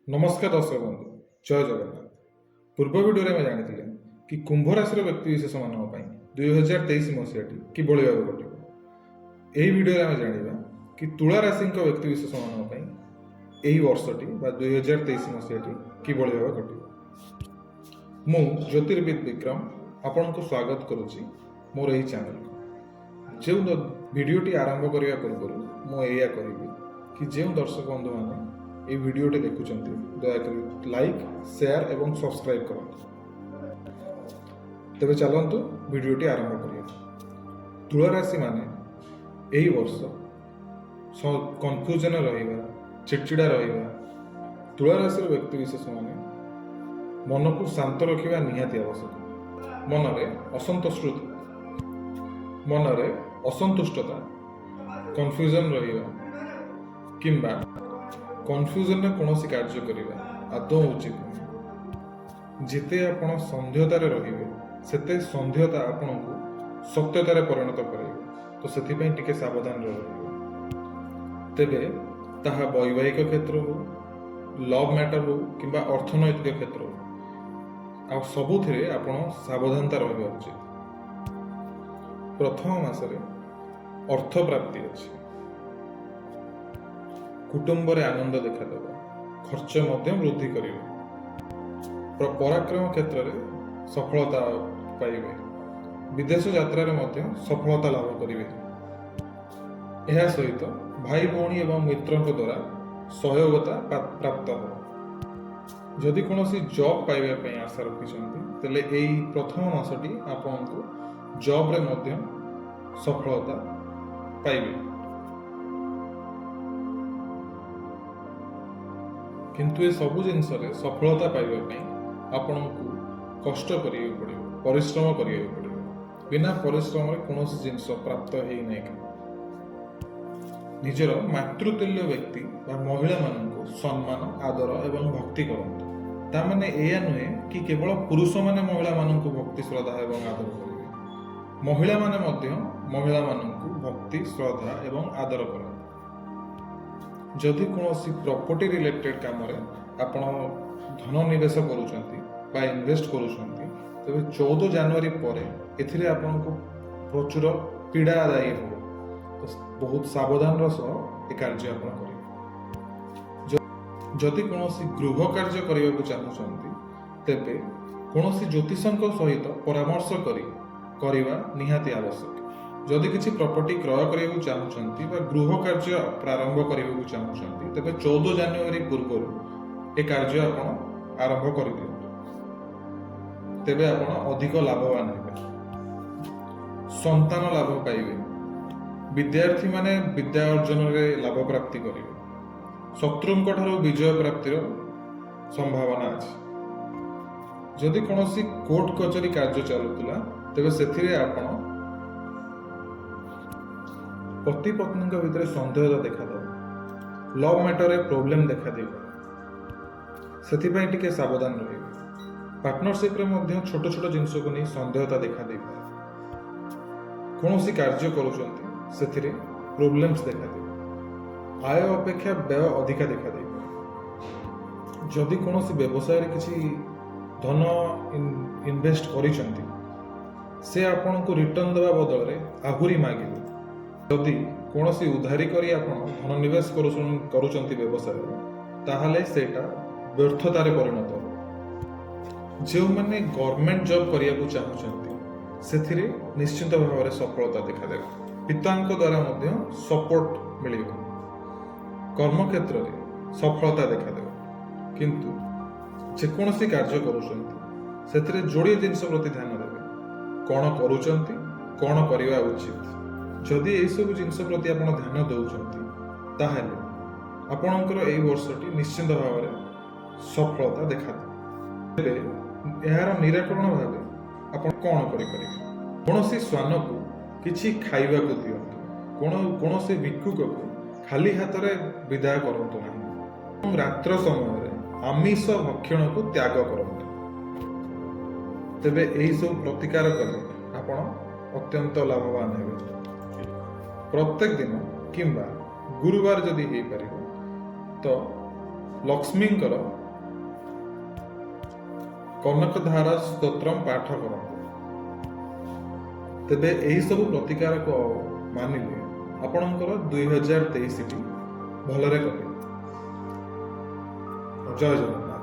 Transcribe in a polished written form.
ନମସ୍କାର ଦର୍ଶକ ବନ୍ଧୁ, ଜୟ ଜଗନ୍ନାଥ। ପୂର୍ବ ଭିଡ଼ିଓରେ ଆମେ ଜାଣିଥିଲେ କି କୁମ୍ଭ ରାଶିର ବ୍ୟକ୍ତି ବିଶେଷମାନଙ୍କ ପାଇଁ 2023 ମସିହାଟି କିଭଳି ଭାବେ କଟିବ। ଏହି ଭିଡ଼ିଓରେ ଆମେ ଜାଣିବା କି ତୁଳା ରାଶିଙ୍କ ବ୍ୟକ୍ତି ବିଶେଷମାନଙ୍କ ପାଇଁ ଏହି ବର୍ଷଟି ବା 2023 ମସିହାଟି କିଭଳି ଭାବେ କଟିବ। ମୁଁ ଜ୍ୟୋତିର୍ବିଦ ବିକ୍ରମ ଆପଣଙ୍କୁ ସ୍ୱାଗତ କରୁଛି ମୋର ଏହି ଚ୍ୟାନେଲକୁ। ଯେଉଁ ଭିଡ଼ିଓଟି ଆରମ୍ଭ କରିବା ପୂର୍ବରୁ ମୁଁ ଏଇଆ କହିବି କି ଯେଉଁ ଦର୍ଶକ ବନ୍ଧୁମାନେ ଏହି ଭିଡ଼ିଓଟି ଦେଖୁଛନ୍ତି, ଦୟାକରି ଲାଇକ୍, ସେୟାର ଏବଂ ସବସ୍କ୍ରାଇବ୍ କରନ୍ତୁ। ତେବେ ଚାଲନ୍ତୁ, ଭିଡ଼ିଓଟି ଆରମ୍ଭ କରିବା। ତୁଳା ରାଶିମାନେ ଏହି ବର୍ଷ କନଫ୍ୟୁଜନ ରହିବା, ଚିଡ଼ଚିଡ଼ା ରହିବା। ତୁଳା ରାଶିର ବ୍ୟକ୍ତି ବିଶେଷମାନେ ମନକୁ ଶାନ୍ତ ରଖିବା ନିହାତି ଆବଶ୍ୟକ। ମନରେ ଅସନ୍ତୁଷ୍ଟତା, କନଫ୍ୟୁଜନ ରହିବା କିମ୍ବା କନଫ୍ୟୁଜନରେ କୌଣସି କାର୍ଯ୍ୟ କରିବା ଆଦୌ ଉଚିତ ନୁହେଁ। ଯେତେ ଆପଣ ସନ୍ଦେହତାରେ ରହିବେ, ସେତେ ସନ୍ଦେହତା ଆପଣଙ୍କୁ ସତ୍ୟତାରେ ପରିଣତ କରାଇବ। ତ ସେଥିପାଇଁ ଟିକେ ସାବଧାନରେ ରହିବେ। ତେବେ ତାହା ବୈବାହିକ କ୍ଷେତ୍ର ହଉ, ଲଭ୍ ମ୍ୟାଟର ହଉ କିମ୍ବା ଅର୍ଥନୈତିକ କ୍ଷେତ୍ର ହଉ, ଆଉ ସବୁଥିରେ ଆପଣ ସାବଧାନତା ରହିବା ଉଚିତ। ପ୍ରଥମ ମାସରେ ଅର୍ଥ ପ୍ରାପ୍ତି ଅଛି। କୁଟୁମ୍ବରେ ଆନନ୍ଦ ଦେଖାଦେବ। ଖର୍ଚ୍ଚ ମଧ୍ୟ ବୃଦ୍ଧି କରିବ। ପରାକ୍ରମ କ୍ଷେତ୍ରରେ ସଫଳତା ପାଇବେ। ବିଦେଶ ଯାତ୍ରାରେ ମଧ୍ୟ ସଫଳତା ଲାଭ କରିବେ। ଏହା ସହିତ ଭାଇ ଭଉଣୀ ଏବଂ ମିତ୍ରଙ୍କ ଦ୍ୱାରା ସହଯୋଗତା ପ୍ରାପ୍ତ ହେବ। ଯଦି କୌଣସି ଜବ୍ ପାଇବା ପାଇଁ ଆଶା ରଖିଛନ୍ତି, ତାହେଲେ ଏଇ ପ୍ରଥମ ମାସଟି ଆପଣଙ୍କୁ ଜବ୍ରେ ମଧ୍ୟ ସଫଳତା ପାଇବେ। କିନ୍ତୁ ଏ ସବୁ ଜିନିଷରେ ସଫଳତା ପାଇବା ପାଇଁ ଆପଣଙ୍କୁ କଷ୍ଟ କରିବାକୁ ପଡ଼ିବ, ପରିଶ୍ରମ କରିବାକୁ ପଡ଼ିବ। ବିନା ପରିଶ୍ରମରେ କୌଣସି ଜିନିଷ ପ୍ରାପ୍ତ ହେଇନାହିଁ। ନିଜର ମାତୃତୁଲ୍ୟ ବ୍ୟକ୍ତି ବା ମହିଳାମାନଙ୍କୁ ସମ୍ମାନ, ଆଦର ଏବଂ ଭକ୍ତି କରନ୍ତୁ। ତା ମାନେ ଏଇଆ ନୁହେଁ କି କେବଳ ପୁରୁଷମାନେ ମହିଳାମାନଙ୍କୁ ଭକ୍ତି, ଶ୍ରଦ୍ଧା ଏବଂ ଆଦର କରିବେ। ମହିଳାମାନେ ମଧ୍ୟ ମହିଳାମାନଙ୍କୁ ଭକ୍ତି, ଶ୍ରଦ୍ଧା ଏବଂ ଆଦର କରନ୍ତୁ। ଯଦି କୌଣସି ପ୍ରପର୍ଟି ରିଲେଟେଡ୍ କାମରେ ଆପଣ ଧନ ନିବେଶ କରୁଛନ୍ତି ବା ଇନଭେଷ୍ଟ କରୁଛନ୍ତି, ତେବେ 14 ଜାନୁଆରୀ ପରେ ଏଥିରେ ଆପଣଙ୍କୁ ପ୍ରଚୁର ପୀଡ଼ାଦାୟୀ ହେବ। ତ ବହୁତ ସାବଧାନର ସହ ଏ କାର୍ଯ୍ୟ ଆପଣ କରିବେ। ଯଦି କୌଣସି ଗୃହ କାର୍ଯ୍ୟ କରିବାକୁ ଚାହୁଁଛନ୍ତି, ତେବେ କୌଣସି ଜ୍ୟୋତିଷଙ୍କ ସହିତ ପରାମର୍ଶ କରି କରିବା ନିହାତି ଆବଶ୍ୟକ। ଯଦି କିଛି ପ୍ରପର୍ଟି କ୍ରୟ କରିବାକୁ ଚାହୁଁଛନ୍ତି ବା ଗୃହ କାର୍ଯ୍ୟ ପ୍ରାରମ୍ଭ କରିବାକୁ ଚାହୁଁଛନ୍ତି, ତେବେ 14 ଜାନୁଆରୀ ପୂର୍ବରୁ ଏ କାର୍ଯ୍ୟ ଆପଣ ଆରମ୍ଭ କରିଦିଅନ୍ତୁ। ତେବେ ଆପଣ ଅଧିକ ଲାଭବାନ ହେବେ। ସନ୍ତାନ ଲାଭ ପାଇବେ। ବିଦ୍ୟାର୍ଥୀମାନେ ବିଦ୍ୟା ଅର୍ଜନରେ ଲାଭ ପ୍ରାପ୍ତି କରିବେ। ଶତ୍ରୁଙ୍କ ଠାରୁ ବିଜୟ ପ୍ରାପ୍ତିର ସମ୍ଭାବନା ଅଛି। ଯଦି କୌଣସି କୋର୍ଟ କଚେରୀ କାର୍ଯ୍ୟ ଚାଲୁଥିଲା, ତେବେ ସେଥିରେ ଆପଣ ପତି ପତ୍ନୀଙ୍କ ଭିତରେ ସନ୍ଦେହତା ଦେଖାଦେବ। ଲଭ୍ ମ୍ୟାଟରରେ ପ୍ରୋବ୍ଲେମ ଦେଖାଦେଇପାରେ। ସେଥିପାଇଁ ଟିକେ ସାବଧାନ ରହିବେ। ପାର୍ଟନରସିପରେ ମଧ୍ୟ ଛୋଟ ଛୋଟ ଜିନିଷକୁ ନେଇ ସନ୍ଦେହତା ଦେଖାଦେଇପାରେ। କୌଣସି କାର୍ଯ୍ୟ କରୁଛନ୍ତି, ସେଥିରେ ପ୍ରୋବ୍ଲେମ୍ସ ଦେଖାଦେବ। ଆୟ ଅପେକ୍ଷା ବ୍ୟୟ ଅଧିକା ଦେଖାଦେଇପାରେ। ଯଦି କୌଣସି ବ୍ୟବସାୟରେ କିଛି ଧନ ଇନଭେଷ୍ଟ କରିଛନ୍ତି, ସେ ଆପଣଙ୍କୁ ରିଟର୍ନ ଦେବା ବଦଳରେ ଆହୁରି ମାଗିବେ। ଯଦି କୌଣସି ଉଧାରୀ କରି ଆପଣ ଧନ ନିବେଶ କରୁଛନ୍ତି ବ୍ୟବସାୟରେ, ତାହେଲେ ସେଇଟା ବ୍ୟର୍ଥତାରେ ପରିଣତ ହେବ। ଯେଉଁମାନେ ଗଭର୍ଣ୍ଣମେଣ୍ଟ ଜବ୍ କରିବାକୁ ଚାହୁଁଛନ୍ତି, ସେଥିରେ ନିଶ୍ଚିତ ଭାବରେ ସଫଳତା ଦେଖାଦେବ। ପିତାଙ୍କ ଦ୍ୱାରା ମଧ୍ୟ ସପୋର୍ଟ ମିଳିବ। କର୍ମକ୍ଷେତ୍ରରେ ସଫଳତା ଦେଖାଦେବ। କିନ୍ତୁ ଯେକୌଣସି କାର୍ଯ୍ୟ କରୁଛନ୍ତି, ସେଥିରେ ଯୋଡ଼ିଏ ଜିନିଷ ପ୍ରତି ଧ୍ୟାନ ଦେବେ: କ'ଣ କରୁଛନ୍ତି, କ'ଣ କରିବା ଉଚିତ। ଯଦି ଏହିସବୁ ଜିନିଷ ପ୍ରତି ଆପଣ ଧ୍ୟାନ ଦେଉଛନ୍ତି, ତାହେଲେ ଆପଣଙ୍କର ଏଇ ବର୍ଷଟି ନିଶ୍ଚିତ ଭାବରେ ସଫଳତା ଦେଖାଦେବ। ତେବେ ଏହାର ନିରାକରଣ ଭାବେ ଆପଣ କ'ଣ କରିପାରିବେ? କୌଣସି ଶ୍ୱାନକୁ କିଛି ଖାଇବାକୁ ଦିଅନ୍ତୁ। କୌଣସି ଭିକ୍ଷୁକକୁ ଖାଲି ହାତରେ ବିଦାୟ କରନ୍ତୁ ନାହିଁ ଏବଂ ରାତ୍ର ସମୟରେ ଆମିଷ ଭକ୍ଷଣକୁ ତ୍ୟାଗ କରନ୍ତୁ। ତେବେ ଏହିସବୁ ପ୍ରତିକାର କଲେ ଆପଣ ଅତ୍ୟନ୍ତ ଲାଭବାନ ହେବେ। ପ୍ରତ୍ୟେକ ଦିନ କିମ୍ବା ଗୁରୁବାର ଯଦି ହେଇପାରିବ ତ ଲକ୍ଷ୍ମୀଙ୍କର କନକଧାରା ସ୍ତୋତ୍ରମ ପାଠ କରନ୍ତୁ। ତେବେ ଏହିସବୁ ପ୍ରତିକାରକୁ ମାନିଲେ ଆପଣଙ୍କର 2023ଟି ଭଲରେ କଟିବ। ଜୟ ଜଗନ୍ନାଥ।